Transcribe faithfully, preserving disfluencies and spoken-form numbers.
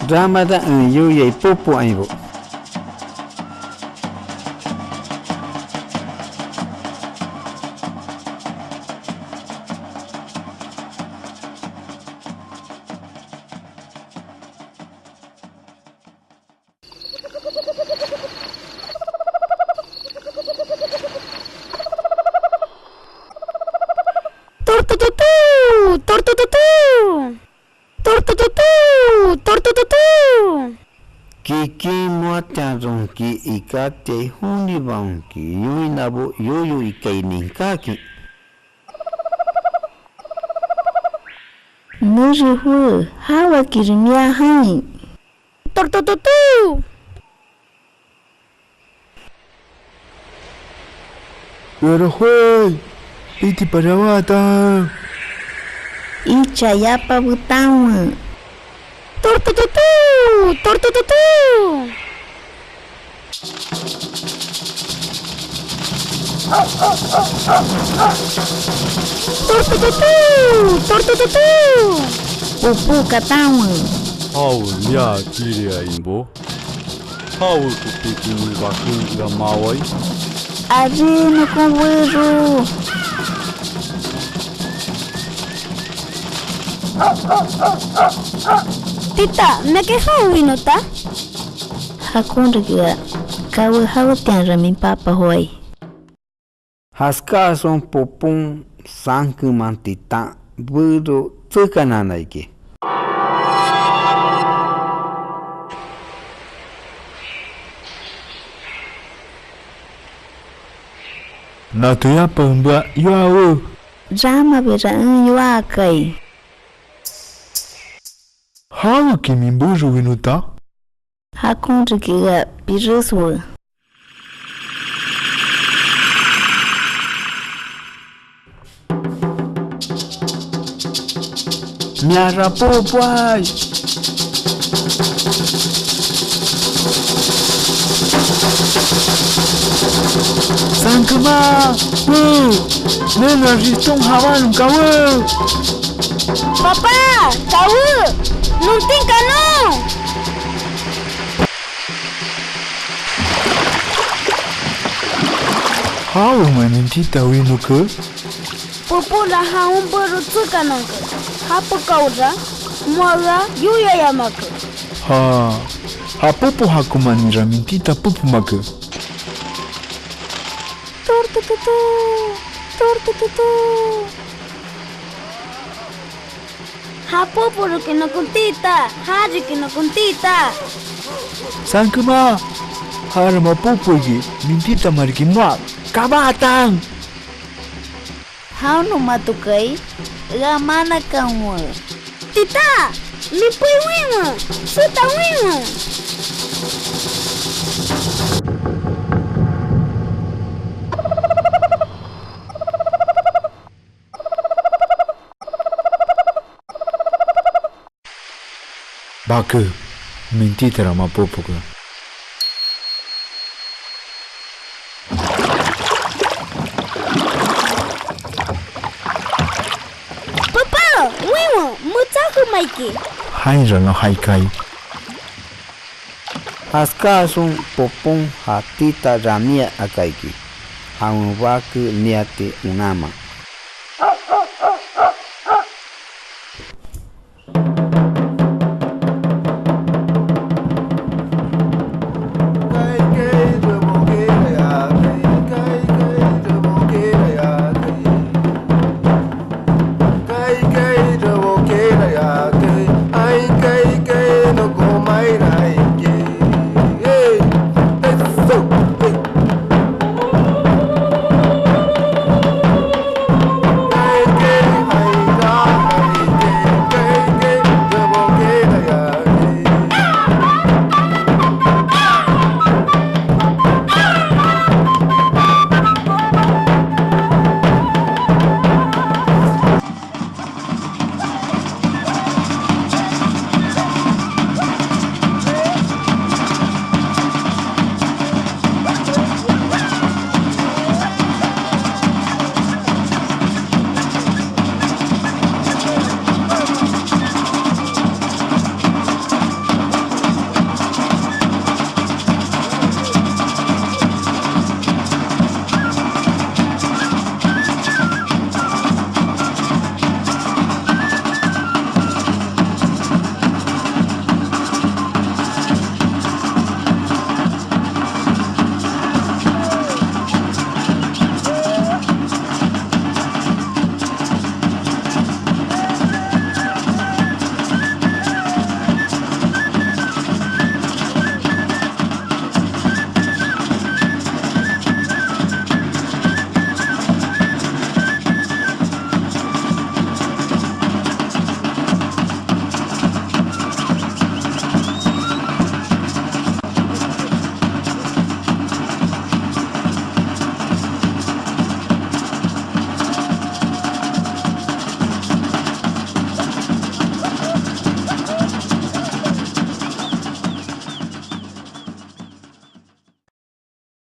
Ramara en yoiai popo ainbo. Tortototú, tortototú. Tortototú, tortototú. Kikin moatianronki ikatiai jonibaonki yoinabo yoyo ikai ninkákin. Nere jowé, jawakiri mia jain. Tortototú. Erojoei, piti parawatan. Icha yapa betanwe. Tortototú, tortototú. Tortototú, tortototú. Popó katanwe. Jawe mia kiriainbo. Jawekopiki min baken ea mawai. Aré nokon bero. Tita, ¿mia qué jawe winota? Jakon riki ea, kawé jawetianra min papa joái. Jaskáaxon popon sankeman titan bero tsekanaana iki. Nato yapaen bea yoawe. Ramabira en yoakai. ¿Jaweki min bero winota? Jakon riki ea pireswe. Mia rapópoai. Sankema, we, nena riston jabanon kawé. Papá, kawé, nontin kanon. ¿Jawema mintita winoke? Popora jaon bero tsekananke. Japekáora moa ea yoiayamake. Ja, ja popo jakomaninra mintita popomake. Tortototó, tortototó. Ja poporoki nokon tita, ja riki nokon tita. Sankema, jara moa popo iki, mintitama riki moa, kabatan. Jaonon mato kaai, ea manakanwe. Tita, mipoi winwe, seta winwe. Bake, mintitara moa popoke. Papá, winwe, metsá jema iki. Jainra non jai kaai. Jaskáaxon popon ja tita ramia aka iki, jawen bake niati onanman.